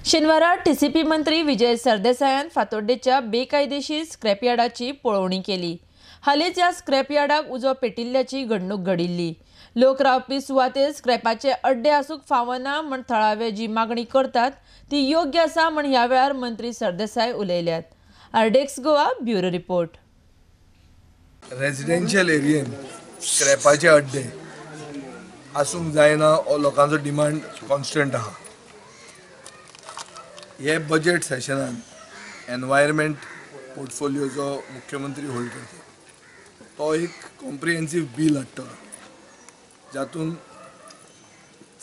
शेनवारा टीसीपी मंत्री विजय सरदेसायान फातोड्डेच्या बेकायदेशीर स्क्रॅपयार्डाची पळोवणी केली. हालींच ह्या स्क्रॅपयार्डाक उजो पेटिल्ल्याची घडणूक घडिल्ली. लोक रावपी सुवातेर स्क्रॅपाचे अड्डे आसूंक फावना म्हण थळावे जी मागणी करतात ती योग्य आसा म्हण ह्या वेळार मंत्री Sardesai उलयल्यात. RDX Goa bureau report. Residential एरियेन स्क्रॅपाचे अड्डे आसूंक जायना हो लोकांचो डिमांड कॉन्स्टंट आहा. हे बजेट सेशनान एनवायरमेंट पोर्टफोलियो जो मुख्यमंत्री होल्ड करता तो एक कॉम्प्रिहेन्सीव बील हाडटलो जातून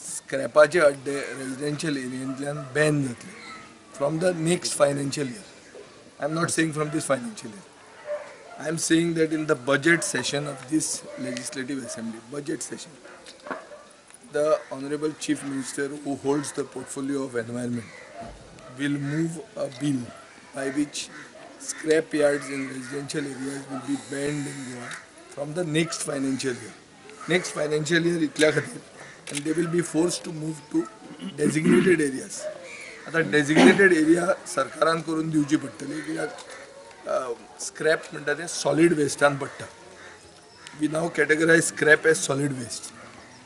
स्क्रॅपाचे अड्डे रेजिडेन्शियल एरियेंतल्यान बॅन जातले from the next financial year. I am not saying from this financial year. I am saying that in the budget session of this legislative assembly, budget session, the Honorable Chief Minister who holds the portfolio of environment will move a bill by which scrap yards in residential areas will be banned in Goa from the next financial year. Next financial year itल्या खातीर, and they will be forced to move to designated areas. आता designated area सरकारान करून दिवची पडटली कित्याक scrap म्हणटा तें solid वेस्टान पडटा. We now categorize scrap as solid waste.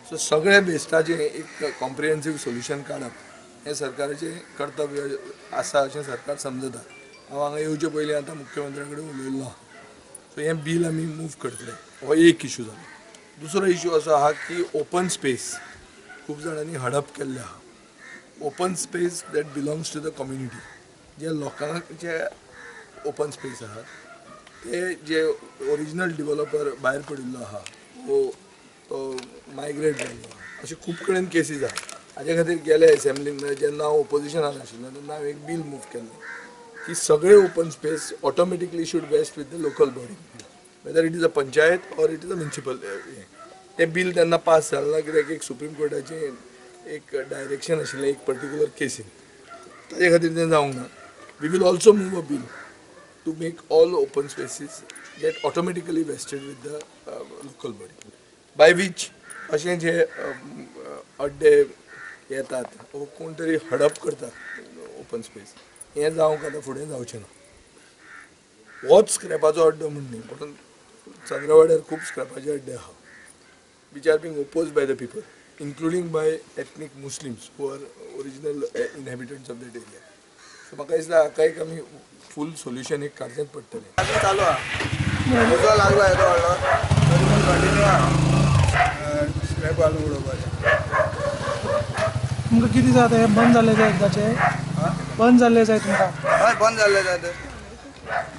So सगळे वेस्टाचें एक कॉम्प्रिहेन्सीव सोल्युशन काडप हें सरकाराचें कर्तव्य आसा अशें सरकार समजता. हांव हांगा येवचे पयलीं आतां मुख्यमंत्र्या कडेन उलयल्लो आहा. सो हें बील आमी मूव करतले. हो एक इशू जालो. दुसरो इशू असो आहा की ओपन स्पेस खूब जाणांनी हडप केल्लें आहा. Open space that belongs to the community, जे लोकांचे ओपन स्पेस आहा ते जे ओरिजिनल डिवॉलॉपर भायर पडिल्लो आहा वो तो मायग्रेट जाल्लो आहा, अशे खूब कडेन केसीस आहा. हाजे खातीर गेले एसेंब्लीन जेन्ना हांव ओपोजिशनान आशिल्लो तेन्ना हांवें एक बील मूव केल्लें की सगळे open space automatically should vest with the local body, whether it is a panchayat or it is a municipal. तें बील तेन्ना पास जालें ना कित्याक एक सुप्रीम कोर्टाचें एक डायरेक्शन आशिल्लें एक पर्टिक्युलर केसीन, ताजे खातीर तें जावंक ना. We will also move a bill to make all open spaces get automatically vested with the local body, by which अशें जे अड्डे येतात वो कोण तरी हडप करतात ओपन स्पेस, हें जावंक आतां फुडें जावचें ना. होच स्क्रॅपाचो अड्डो म्हूण न्ही, पूण चंद्रवाड्यार खूब स्क्रॅपाचे अड्डे आहा which are being opposed by the people, including by ethnic Muslims who are original inhabitants of that area. So म्हाका दिसता हाका एक आमी फूल सोल्युशन एक काडचेंच पडटलें. चालू आहा, उजो लागला येदो व्हडलो तरी पूण कंटिन्यू आहा स्क्रॅप घालून उडोवपाचें. तुमकां कितें जाता हें बंद जालें जाय एकदाचें? बंद जाल्लें जाय तुमकां? हय, बंद जाल्लें जाय. तें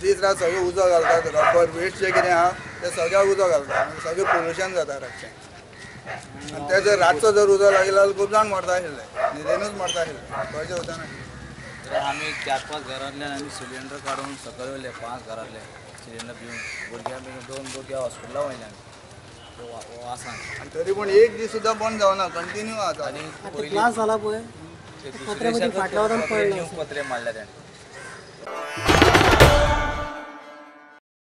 दीस रात सगळें उजो घालतात, रबर वेस्ट जें कितें आहा तें सगळ्याक उजो घालता आनी सगळें पोल्युशन जाता रातचें. आनी ते जर रातचो जर उजो लागिल्लो जाल्यार खूब जाण मरता आशिल्ले, न्हिदेनूच मरता आशिल्ले, कळचें वचना. तर आमी 4-5 घरांतल्यान आमी सिलिंडर काडून सकयल वयले, 5 घरांतले सिलिंडर घेवन भुरग्यां 2 भुरग्यां हॉस्पिटलां वयले आमी वासान. आनी तरी पूण एक दीस सुद्दां बंद जावना, कंटिन्यू आसा. आनी ग्लास जाला पळय, पत्रे मारले तेणें.